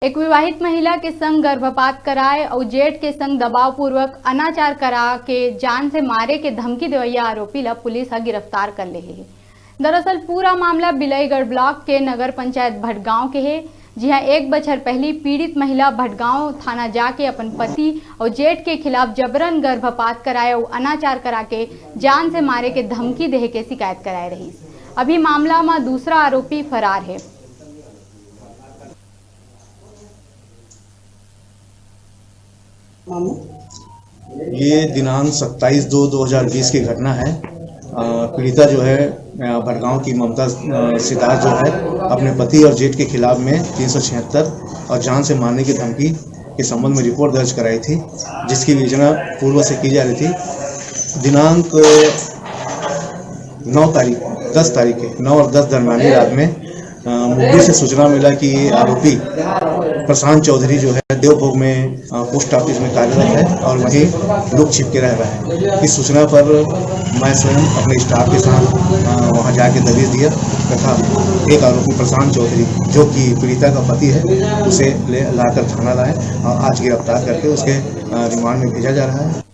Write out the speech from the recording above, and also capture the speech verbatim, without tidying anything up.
एक विवाहित महिला के संग गर्भपात कराए अउ जेठ के संग दबावपूर्वक अनाचार करा के जान से मारे के धमकी देवइया आरोपी ला पुलिस ह गिरफ्तार कर ले हे। दरअसल पूरा मामला बिलईगढ़ ब्लॉक के नगर पंचायत भटगांव के हे, जिहां एक बछर पहली पीड़ित महिला भटगांव थाना जाके अपन पति अउ जेठ के खिलाफ जबरन गर्भपात कराए अउ अनाचार करा के जान से मारे के धमकी देहे के शिकायत कराए रहिस। अभी मामला म दूसरा आरोपी फरार हे। ये दिनांक सत्ताईस दो दो हज़ार बीस की घटना है। अ, पीड़िता जो है, अ, भटगांव की ममता, अ, सितार जो है, अपने पति और जेठ के खिलाफ में तीन सौ छिहत्तर और जान से मारने की धमकी के संबंध में रिपोर्ट दर्ज कराई थी, जिसकी विवेचना पूर्व से की जा रही थी। दिनांक नौ तारीख, दस तारीख के नौ और दस दरमियानी रात में अ, मुखबिर से सूचना मिला कि ये आरोपी प्रशांत चौधरी जो है, देवभोग में, अ, पोस्ट ऑफिस में कार्यरत है और वहीं लुक छिप के रह रहा है। इस सूचना पर मैं स्वयं अपने स्टाफ के साथ, अ, वहां जाके दबिश दिया तथा एक आरोपी प्रशांत चौधरी, जो कि पीड़िता का पति है, उसे ले लाकर थाना लाए और आज गिरफ्तार करके उसके, अ, रिमांड में भेजा जा रहा है।